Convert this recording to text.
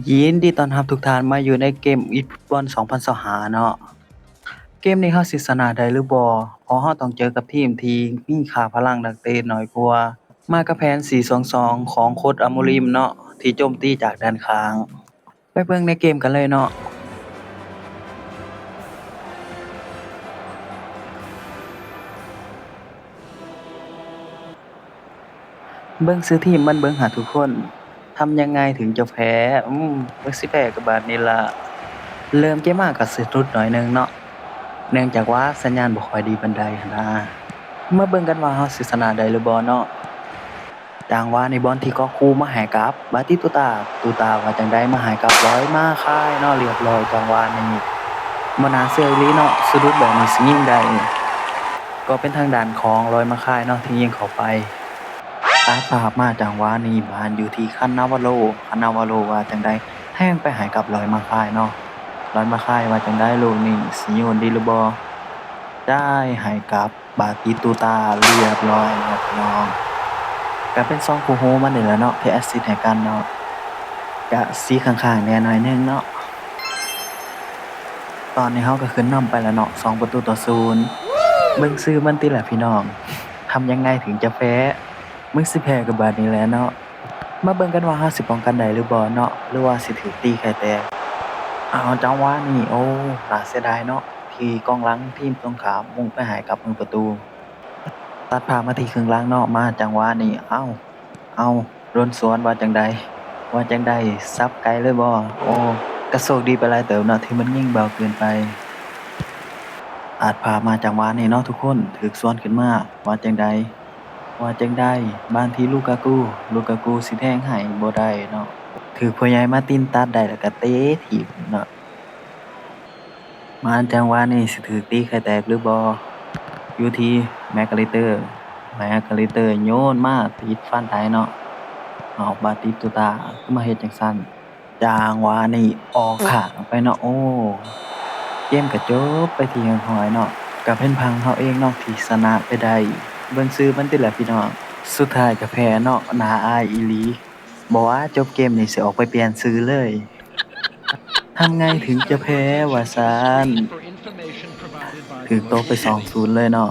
ຍິນດີຕ້ອນຮັບທຸກທ່ານມາຢູ່ໃນເກມອີຟຟຸດບອນສອງພັນຊາວຫ້າເນາະ. ເກມນີ້ເຮົາຊິຊະນະໄດ້ຫຼືບໍ່? ເພາະເຮົາຕ້ອງເຈີກັບທີມທີ່ມີຄ່າພະລັງນັກເຕະໜ້ອຍກວ່າ ມາກັບແຜນສີ່ສອງສອງຂອງໂຄດອາໂມລິມເນາະ ທີ່ໂຈມຕີຈາກດ້ານຂ້າງ. ໄປເບິ່ງໃນເກມກັນເລີຍເນາະ. ເບິ່ງຊື່ທີມມັນເບິ່ງຫາທຸກຄົນ. ທຳຍັງໄງເຖິງຈະແພ້? ອືມ ມັນຊິແພ້ກັບບາດນີ້ລະ. ເລີ່ມເກມມາກໍສະດຸດໜ້ອຍໜຶ່ງເນາະ ເນື່ອງຈາກວ່າສັນຍານບໍ່ຄ່ອຍດີປານໃດຫັ້ນນາ. ມາເບິ່ງກັນວ່າເຮົາຊິຊະນະໄດ້ຫຼືບໍ່ເນາະ. ຈັງຫວະນີ້ບອນທີ່ກອກຄູມາໃຫ້ກັບບາຕິຕູຕາ, ຕູຕາວ່າຈັ່ງໃດ ມາໃຫ້ກັບລອຍມາຄາຍເນາະ. ລຽບຮ້ອຍ ຈັງຫວະນີ້ບໍ່ໜ້າເຊື່ອອີ່ຫຼີເນາະ, ສະດຸດແບບນີ້ຊິຍິງໄດ້ ກໍເປັນທາງດ້ານຂອງລອຍມາຄາຍເນາະທີ່ຍິງເຂົ້າໄປ. ຕັດພາບມາຈັງຫວະນີ້ບານຢູ່ທີ່ຄານາວາໂລ, ຄານາວາໂລວ່າຈັ່ງໃດ ແທງໄປໃຫ້ກັບລອຍມາຄາຍເນາະ. ລອຍມາຄາຍວ່າຈັ່ງໃດ ລູກນີ້ຊິໂຍນດີຫຼືບໍ່? ຈ່າຍໃຫ້ກັບ ບາຕິຕູຕາ ລຽບຮ້ອຍເນາະພີ່ນ້ອງ. ກະເປັນສອງຄູ່ຮູ້ມັນນີ້ແຫຼະເນາະ ທີ່ແອັດຊິດໃຫ້ກັນເນາະ, ກະສີຄ້າງໆແດ່ໜ້ອຍໜຶ່ງເນາະ. ຕອນນີ້ເຮົາກໍຂຶ້ນນຳໄປແລ້ວເນາະ ສອງປະຕູຕໍ່ສູນ. ເບິ່ງຊື່ມັນຕິລະພີ່ນ້ອງ, ທຳຍັງໄງເຖິງຈະແພ້? ມຶງຊິແພ້ກັບບາດນີ້ແຫຼະເນາະ. ມາເບິ່ງກັນວ່າເຮົາຊິປ້ອງກັນໄດ້ຫຼືບໍ່ເນາະ ຫຼືວ່າຊິຖືກຕີໄຂ່ແຕກ. ອ້າວ ຈັງຫວະນີ້ ໂອ້ ໜ້າເສຍດາຍເນາະ ທີ່ກອງຫຼັງທີມຕົງຂ້າມມຸ່ງໄປໃຫ້ກັບມືປະຕູ. ຕັດພາບມາທີ່ເຄິ່ງຫຼັງເນາະ, ມາຈັງຫວະນີ້ ເອົ້າ ເອົ້າ ໂດນສວນວ່າຈັ່ງໃດ ວ່າຈັ່ງໃດ ສັບໄກເລີຍບໍ່? ໂອ້ ກະໂຊກດີໄປຫຼາຍເຕີບເນາະ ທີ່ມັນຍິງເບົາເກີນໄປ. ຕັດພາບມາຈັງຫວະນີ້ເນາະທຸກຄົນ, ຖືກສວນຂຶ້ນມາ ວ່າຈັ່ງໃດ ວ່າຈັ່ງໃດ ບານທີ່ລູກາກູ ລູກາກູຊິແທງໃຫ້ບໍ່ໄດ້ເນາະ, ຖືກພໍ່ໃຫຍ່ມາຕິນຕັດໄດ້ ແລ້ວກະເຕະຖີບເນາະ. ມາຈັງຫວະນີ້ຊິຖືກຕີໄຂ່ແຕກຫຼືບໍ່? ຢູ່ທີ່ແມັກກາລິເຕີ, ແມັກກາລິເຕີໂຍນມາຕິດຟານໄດເນາະ. ເອົາ ບາຕິຕູຕາ ຄືມາເຮັດຈັ່ງຊັ້ນ? ຈັງຫວະນີ້ອອກຂ້າງໄປເນາະ. ໂອ້ ເກມກໍຈົບໄປທີ່ຮຽບຮ້ອຍເນາະ, ກໍເປັນຝັ່ງເຮົາເອງເນາະທີ່ຊະນະໄປໄດ້. ເບິ່ງຊື່ມັນຕິລະພີ່ນ້ອງ, ສຸດທ້າຍກໍແພ້ເນາະ, ໜ້າອາຍອີ່ຫຼີ. ບໍ່ວ່າຈົບເກມນີ້ຊິອອກໄປປ່ຽນຊື່ເລີຍ. ທຳໄງເຖິງຈະແພ້ວ່າຊັ້ນ. ຖືກຕົບໄປສອງສູນເລີຍເນາະ.